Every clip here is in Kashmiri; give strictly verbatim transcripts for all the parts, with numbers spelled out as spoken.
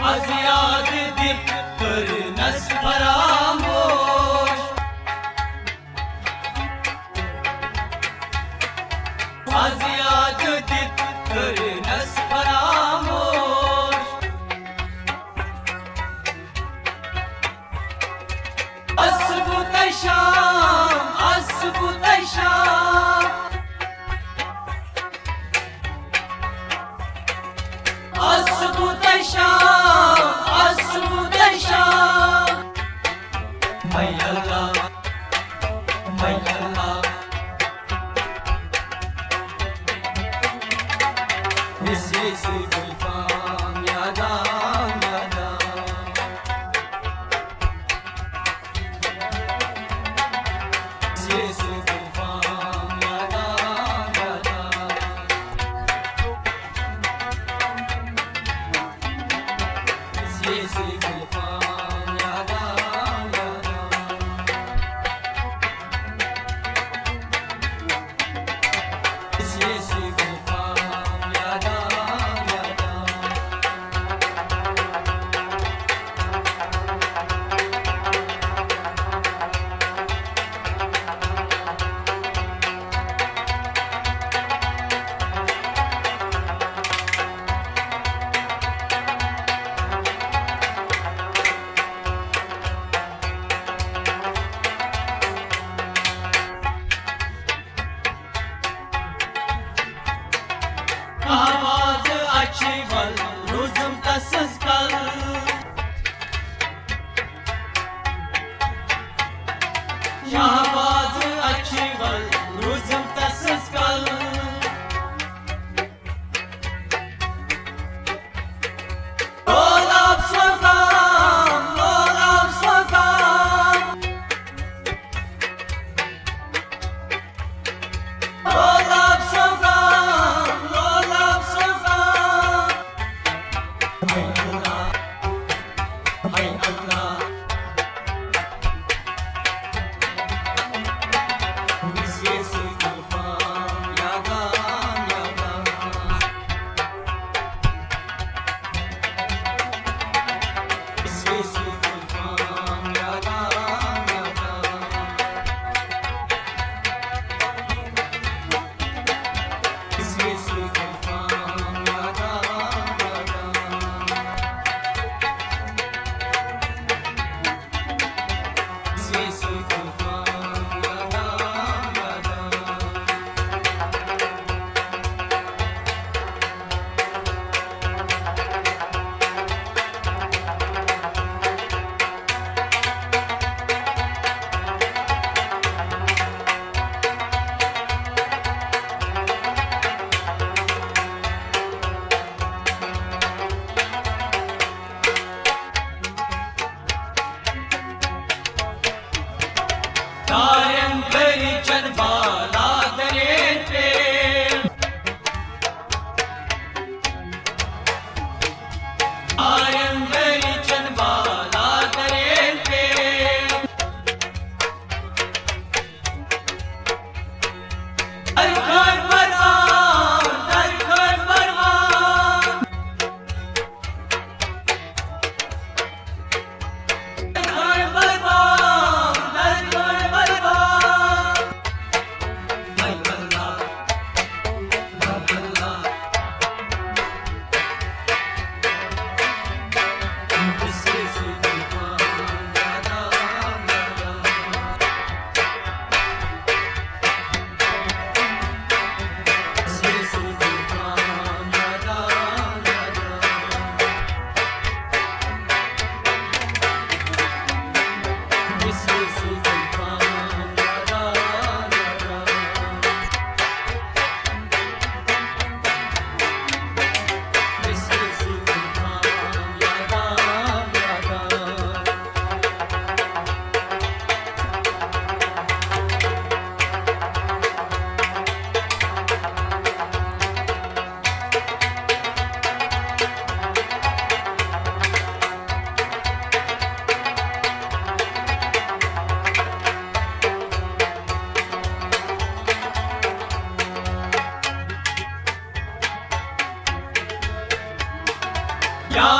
از یاد دِتھ کٔرنس فراموش۔ از یاد دِتھ کٔرنس فراموش۔ اصبو تشام، اصبو تشام۔ اصبو تشام، اصبو تشام۔ مے اللہ، مے اللہ۔ اسی سی گلفام یادام یادام۔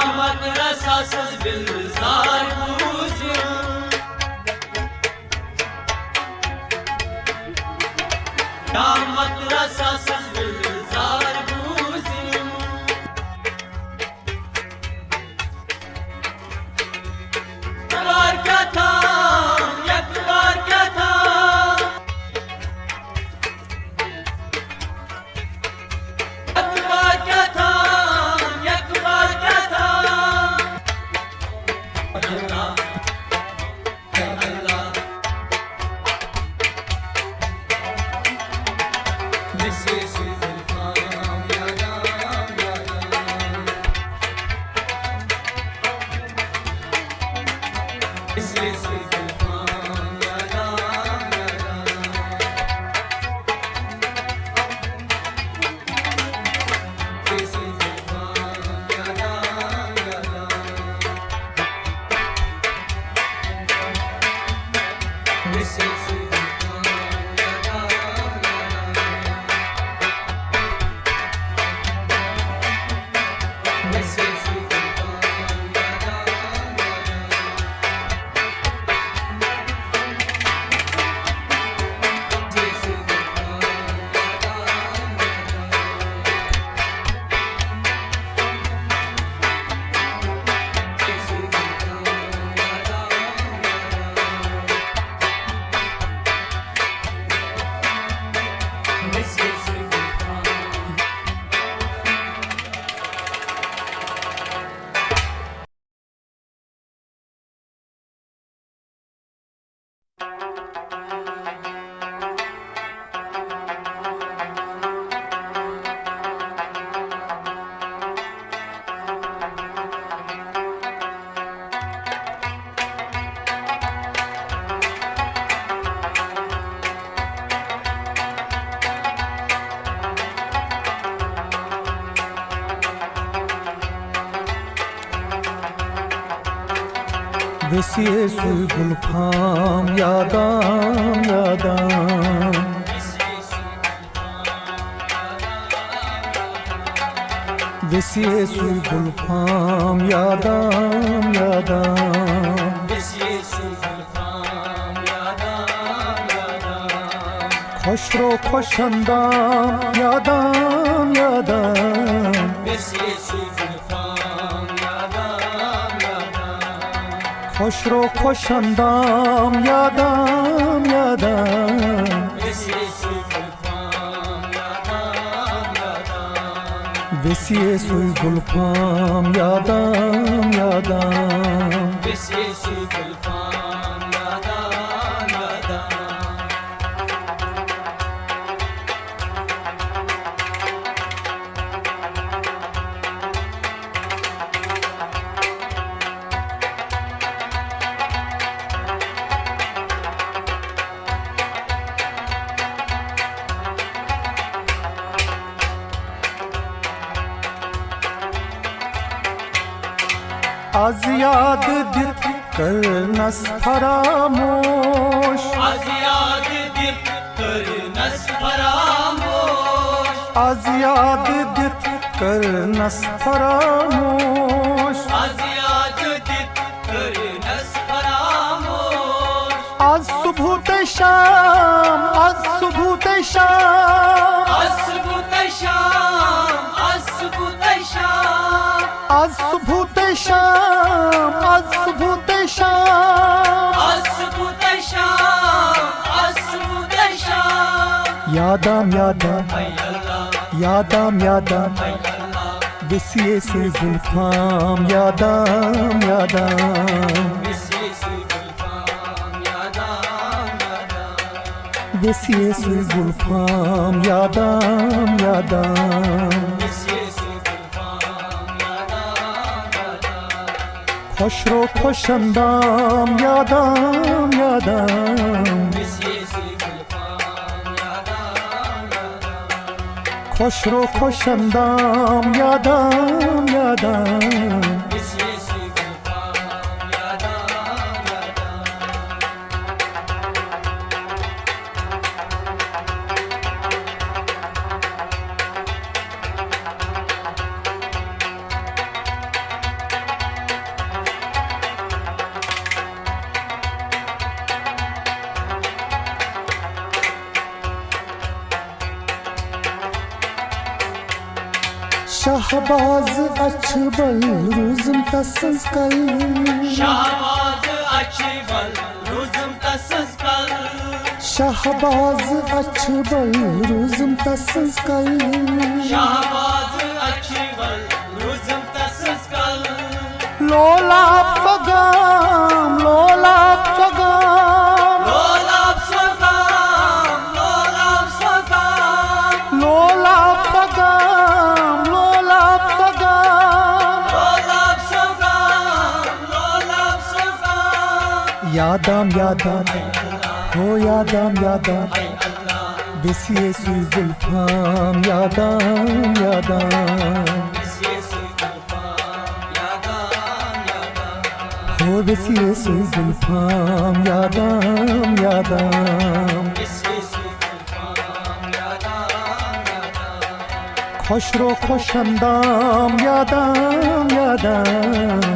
مدرسہ سٕنٛز گُلزار بوٗزِو۔ کیٛاہ مدرسہ سٕنٛز گُلزار بوٗزِو۔ اخبار کیٛاہ تھام، اخبار کیٛاہ تھام۔ اخبار کیٛاہ تھام، اخبار کیٛاہ تھام۔ اللہ، اللہ۔ ویسے سُے گُلفام یادام یادام۔ ویسے سُے گُلفام یادام یادام۔ خۄش رو خۄش اندام یادام یادام۔ خۄش رو خۄش اندام یادام یادام۔ ویسے سُے گُلفام یادام یادام۔ از یاد دِتھ کٔرنس فراموش۔ از یاد دِتھ کٔرنس فراموش۔ از یاد دِتھ کٔرنس فراموش۔ از یاد دِتھ کٔرنس فراموش۔ از صبح تہٕ شام، از صبح تہٕ شام۔ از صبح تہٕ شام، از صبح تہٕ شام۔ از صبح تہٕ شام، از صبح تہٕ شام۔ از صبح تہٕ شام، از صبح تہٕ شام۔ یادام یادام، یادام یادام۔ ویسے سُے گُلفام یادام یادام۔ ویسے سُے گُلفام یادام یادام۔ خۄش رو خۄش اندام یادام یادام۔ خۄش رو خۄش اندام یادام یادام۔ شہباز اچھبل روزم تسنز کل۔ شہباز اچھبل روزم تسنز کل۔ شہباز اچھبل روزم تسنز کل۔ شہباز اچھبل روزم تسنز کل۔ لولاب سگام، لولاب سگام۔ لولاب سگام، لولاب سگام۔ لولاب سگام، لولاب سگام۔ لولاب سگام، لولاب سگام۔ یادام یادام، ہو یادام یادام۔ ویسی سُے گُلفام یادام یادام۔ ہو ویسی سُے گُلفام یادام یادام۔ خۄشرو خۄش اندام یادام یادام۔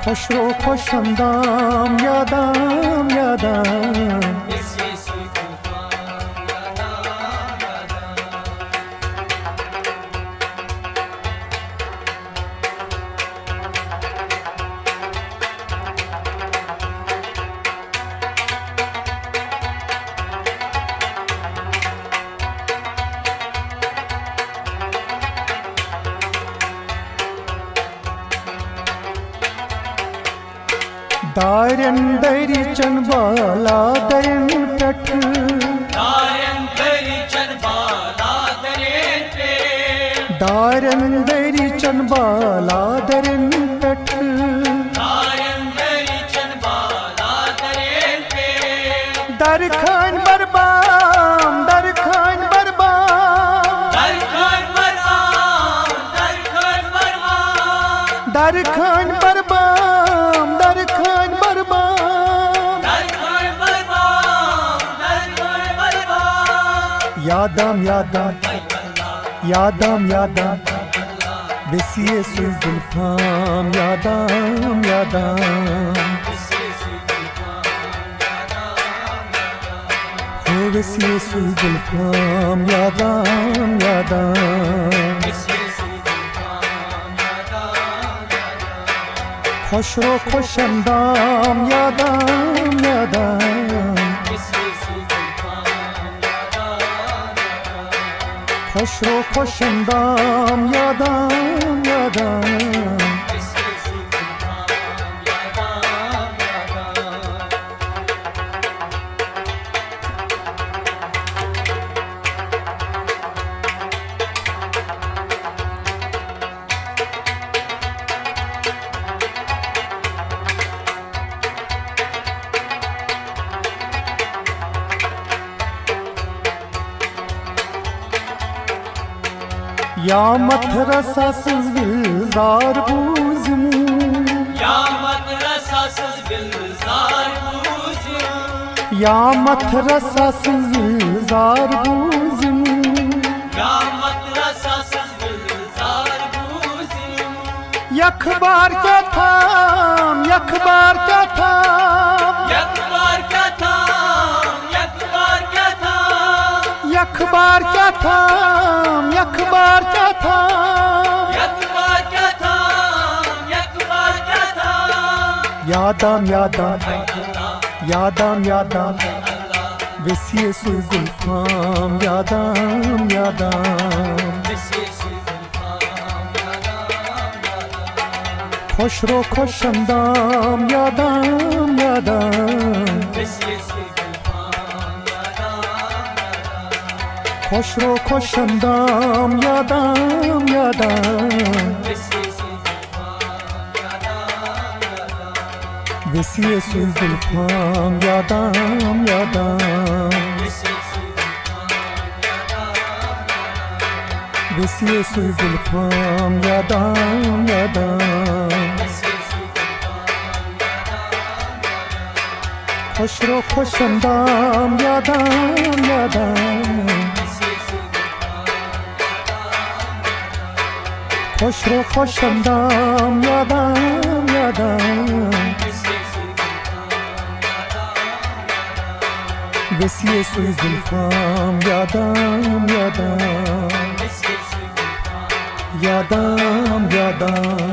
خۄشرو خۄش اندام یادام یادام۔ دارٮ۪ن دٔریٖچَن بالا دٔرٮ۪ن پٮ۪ٹھ۔ دارٮ۪ن دٔریٖچَن بالا دٔرٮ۪ن پٮ۪ٹھ۔ دارٮ۪ن دٔریٖچَن بالا دٔرٮ۪ن پٮ۪ٹھ۔ دارٮ۪ن دٔریٖچَن بالا دٔرٮ۪ن پٮ۪ٹھ۔ درخان بربام، درخان بربام۔ درخان بربام، درخان بربام۔ درخان بربام، درخان بربام۔ درخان بربام، درخان بربام۔ یادام یادام، یادام یادام۔ ویسی سُے گُلفام یادام یادام۔ ہو ویسی سُے گُلفام یادام یادام۔ خۄشرو خۄش اندام یادام یادام۔ خۄشرو خۄش اندام یادام یادام۔ یا متھ رسس وِلزار بوٗزِم۔ یا متھ رسس وِلزار بوٗزِم۔ یا متھ رسس وِلزار بوٗزِم۔ یا متھ رسس وِلزار بوٗزِم۔ یخبار کیا تھام، یخبار کیا تھام۔ یخبار کیا تھام، یخبار کیا تھام۔ یخبار کیا تھام، یخبار کیا تھام۔ یخبار کیا تھام، یخبار کیا تھام۔ یادام یادام، یادام یادام۔ ویسی سُے گُلفام یادام یادام۔ خۄشرو خۄش اندام یادام یادام۔ خۄشرو خۄش اندام یادام یادام۔ ویسی سُے گُلفام یادام یادام۔ ویسی سُے گُلفام یادام یادام۔ خۄشرو خۄش اندام یادام یادام۔ خۄشرو خۄش اندام یادام یادام۔ ویسے سٕنٛز زُلفام یادام یادام، یادام یادام۔